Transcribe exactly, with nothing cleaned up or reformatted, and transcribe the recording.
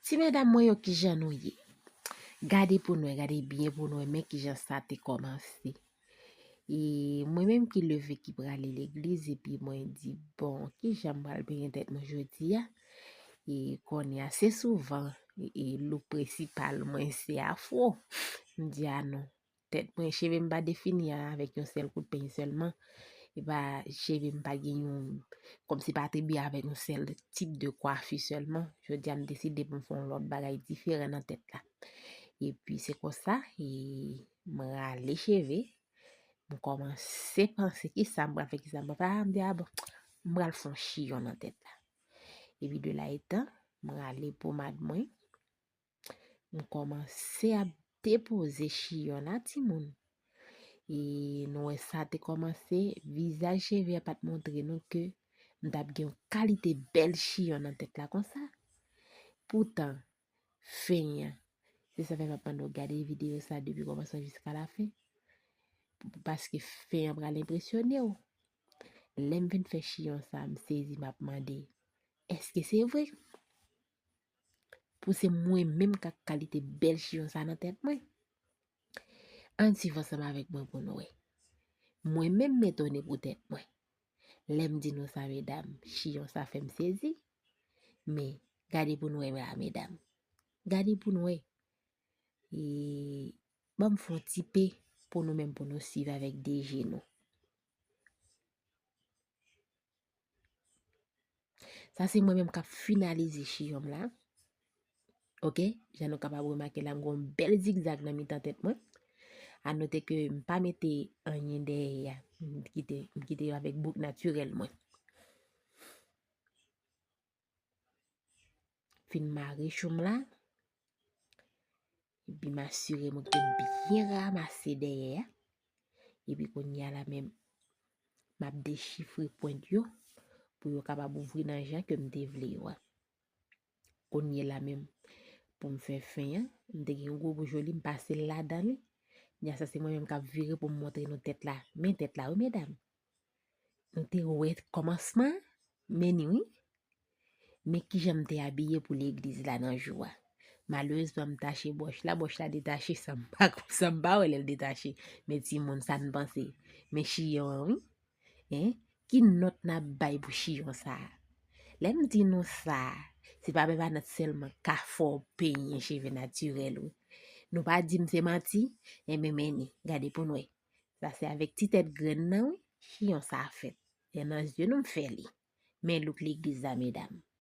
Ti medam mwen yo, kijan nou ye? Gade pou nou wè, gade byen pou nou wè, men kijan sa te kòmanse. E mwen menm ki leve, ki prale legliz, epi mwen di, bon, kijan m pral benyen tèt mwen jodi a? E kounye a, se souvan, e, e look prensipal mwen, se afro. M di, a non, tèt mwen, cheve m pa defini avèk yon sèl kout peny sèlman. E pa, cheve m pa gen yon, kòmsi pa atribiye avèk yon sèl tip de kwafi sèlman. Jodi a, m deside pou m fè yon lòt bagay diferan nan tèt la. Epi se konsa, e m rale cheve, m kòmanse panse kisa m pral fè, kisa m pral fè. A, m di, a bon, m pral fè yon chiyon nan tèt la. Epi de la etan, m rale pomad mwen, m kòmanse ap depoze chiyon la, timoun. E nou wè sa te kòmanse, vizaj cheve a pa t montre nou ke m t ap gen yon kalite bèl chiyon nan tèt la konsa. Poutan, fen an, se sa fè m ap mande w gade videyo sa depi kòmansman jiska lafen. Paske fen an pral enpresyone w. Lè m fin fè chiyon sa, m sezi, m ap mande, èske se vre? Pou se mwen menm k ak kalite bèl chiyon sa nan tèt mwen. Ann swiv ansanm avèk mwen pou nou wè. Mwen menm m etone pou tèt mwen. Lè m di nou sa, medam, chiyon sa fè m sezi. Men, gade pou nou wè la, medam. Gade pou nou wè. E, ban m fè yon ti pe pou nou menm, pou nou swiv avèk de je nou. Sa se mwen menm k ap finalize chiyon m la. Oke, jan nou kapab remake la, m gen yon bèl zigzag nan mitan tèt mwen. A note ke m pa mete anyen dèyè a. M kite, m kite yo avèk bouk natirèl mwen. Fin mare chou m la. Epi m asire mwen ke m byen ramase dèyè a. Epi kounye a la menm, m ap dechifre pwent yo pou yo kapab ouvri nan jan ke m te vle yo a. Kounye a la menm, pou m fè fen an, m te gen yon gwo boujoli, m pase l ladan li. Kounye a sa se mwen menm k ap vire pou m montre nou tèt la. Men tèt la wi, medam. Nou te wè kòmansman, men ni wi. Men kijan m te abiye pou legliz la nan jou a. Malerezman, m tache bwòch la, bwòch la detache san m pa, san m pa wè lè l detache. Men timoun, sa n panse? Men chiyon an wi. Hein? Ki nòt n ap bay pou chiyon sa a? Lè m di nou sa, se pa Bèbanant sèlman ka fè w penyen cheve natirèl wi. Nou pa di m se manti? Enben, men ni, gade pou n wè. Sa se avèk ti tèt grenn nan wi, chiyon sa fèt. E nan zye nou m fè li. Men look legliz la, medam.